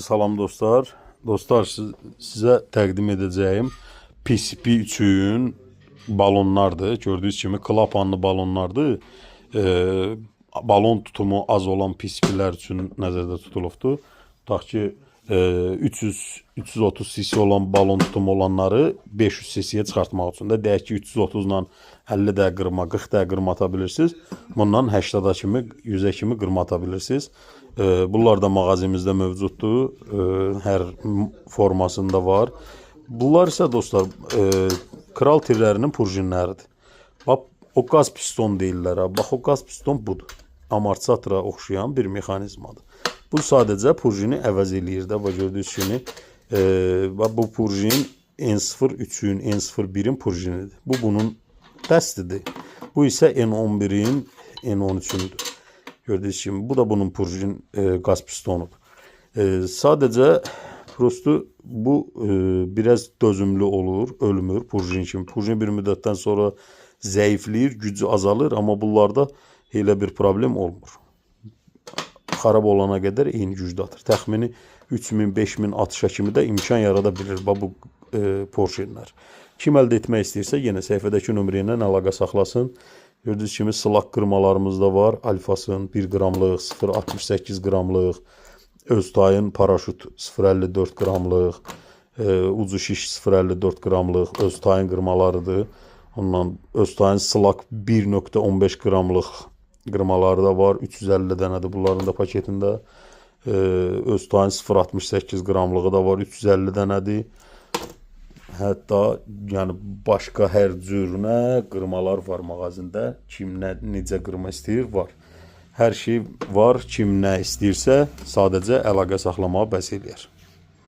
Salam dostlar. Dostlar sizə təqdim edəcəyim PCP üçün balonlardır. Gördüyünüz kimi klapanlı balonlardır. Balon tutumu az olan PCP-lər üçün nəzərdə tutulubdur. Tutaq ki, 300 330 cc olan balon tutumu olanları 500 cc-yə çıxartmaq üçün də deyək ki, 330 ilə 50 dəqiqə qırma, 40 dəqiqə qırma ata bilirsiniz. Bundan 80-a kimi, 100-ə kimi qırma ata bilirsiniz. Bunlar da mağazimizdə mövcuddur. Hər formasında var. Bunlar isə dostlar, kral tirlərinin purjinləridir. Bax, o qaz piston deyirlər ha. Bax, o qaz piston budur. Amortizatora oxşayan bir mexanizmadır. Bu sadəcə purjini əvəz eləyir də. Bax, gördüyünüz kimi, bax, bu purjin N03-ün, N01-in purjinidir. Bu bunun dəstidir. Bu isə N11-in, N13-ündür. Gördüyünüz kimi bu da bunun purjin qaz pistonudur. Sadəcə prosto bu biraz dözümlü olur, ölmür purjin kimi. Purjin bir müddətdən sonra zəifləyir, gücü azalır, amma bunlarda elə bir problem olmur. Xarab olana qədər eyni gücdə atır. Təxmini 3000, 5000 atışa kimi də imkan yarada bilir bax bu porşenlər. Kim əldə etmək istəyirsə, yenə səhifədəki nömrə ilə əlaqə saxlasın. Gördüyünüz kimi slaq qırmalarımız da var. Alfasın 1 qramlıq, 0,68 qramlıq, öz tayın paraşüt 0,54 qramlıq, ucu şiş 0,54 qramlıq öz tayın qırmalarıdır. Ondan öz tayın slaq 1,15 qramlıq qırmaları da var. 350 dənədir bunların da paketində. Öz tayın 0,68 qramlığı da var. 350 dənədir. Hətta yəni başqa hər cürünə qırmalar var mağazində. Kim nə necə qırma istəyir var. Hər şey var. Kim nə istəyirsə sadəcə əlaqə saxlamağa bəs eləyər.